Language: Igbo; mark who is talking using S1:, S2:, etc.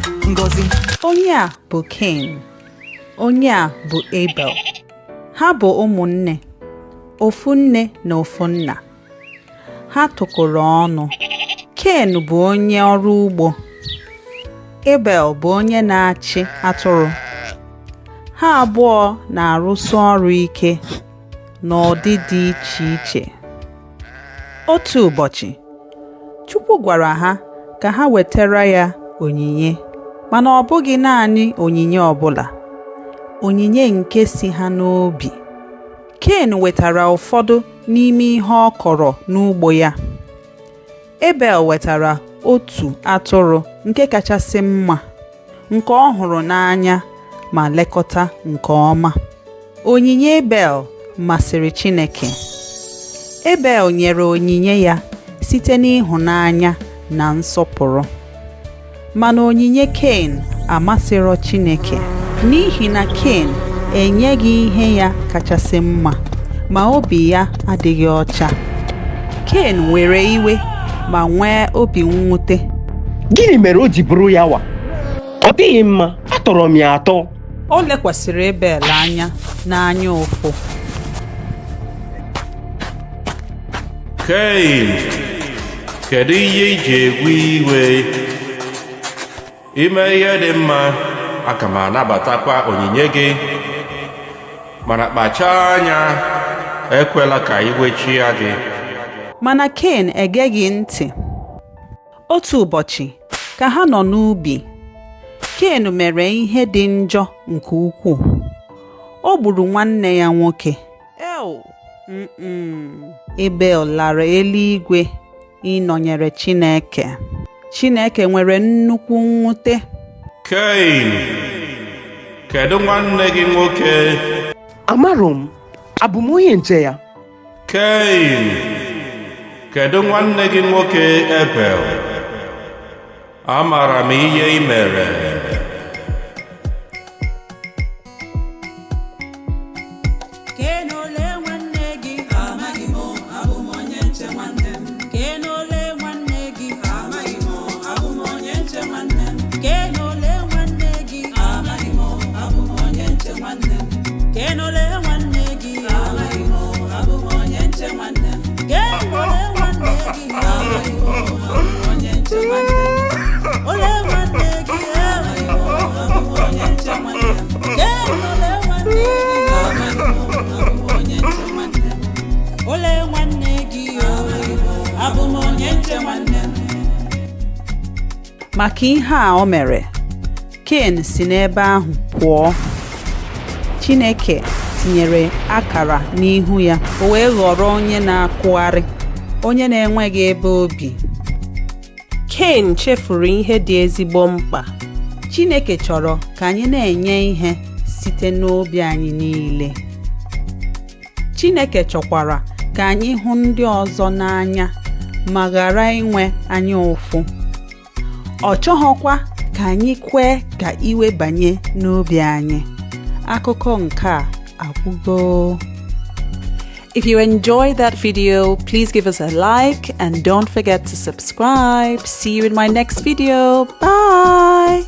S1: with Ngozi.
S2: Onye a bụ Cain. Onye a bụ Abel. Ha bụ ụmụnne, ofu nne na ofu nna. Ha tokọrọ ọnụ. Cain bụ onye ọrụ ugbo. Abel bụ onye na-achị atụrụ. Ha abụọ na-arụsi ọrụ ike n'ụdị dị iche iche. Otu ụbọchị, Chukwu gwara ha ka ha wetara ya onyinye, mana ọ bụghị naanị onyinye ọbụla, onyinye nke si ha n'obi. Cain wetara ụfọdụ n'ime ihe ọ kọrọ n'ugbo ya. Abel wetara otu atụrụ nke kachasị mma, nke ọ hụrụ n'anya ma lekọta nke ọma. Onyinye Abel masịrị Chineke. Abel nyere onyinye ya site n'ịhụnanya na nsọpụrụ. Mana onyinye Cain amasịrọ Chineke n'ihi na Cain enyeghị ihe ya kachasị mma, ma obi ya adịghị ọcha. Cain were iwe ma nwee obi mwute.
S3: Gịnị mere o ji bụrụ ya wa? Ọ dịghị mma, atọrọ m ya atọ.
S2: O lekwasịrị Abel anya n'anya ụfụ.
S4: Cain, kedu ihe i ji ewe iwe? Ime ihe dị mma, aga m anabatakwa onyinye gị. Mana kpachaa anya, ekwela ka iwe chịa gị.
S2: Mana Cain egeghị ntị. Otu ụbọchị, ka ha nọ n'ubi, Cain mere ihe dị njọ nke ukwuu. O gburu nwanne ya nwoke. Ew! Abel lara eluigwe ịnọnyere Chineke. Chineke nwere nnukwu mwute.
S4: Cain, kedu nwanne gị nwoke?
S3: Amarọ m, abụ m onye nche ya?
S4: Cain, kedu nwanne gị nwoke Abel? Amara m ihe ị mere.
S2: Cain, ole nwanne gị? Amaghị m, abụ m onye nche nwanne m. Cain, ole nwanne gị? Amaghị m, abụ m onye nche nwanne m. Cain, ole nwanne gị? Amaghị m, abụ m onye nche nwanne m. Cain, ole nwanne gị? Amaghị m, abụ m onye nche nwanne m. Cain, ole nwanne gị? Amaghị m, abụ m onye nche nwanne m. Ole nwanne gị? Amaghị m, abụ m onye nche nwanne m. Cain, ole nwanne gị? Amaghị m, abụ m onye nche nwanne m. Ole nwanne gị? Amaghị m, abụ m onye nche nwanne m. Maka ihe a o mere, Cain si n'ebe ahụ pụọ. Chineke tinyere akara n'ihu ya, o wee ghọrọ onye na-akwụgharị, onye na-enweghị ebe obi. Cain chefuru ihe dị ezigbo mkpa. Chineke chọrọ ka anyị na-enye ihe site n'obi anyị niile. Chineke chọkwara ka anyị hụ ndị ọzọ n'anya ma ghara inwe anya ụfụ. Ọ chọghọkwa ka anyị kwee ka iwe banye n'obi anyị. Akụkọ nke a agwụgo. If you enjoyed that video, please give us a like and don't forget to subscribe. See you in my next video. Bye!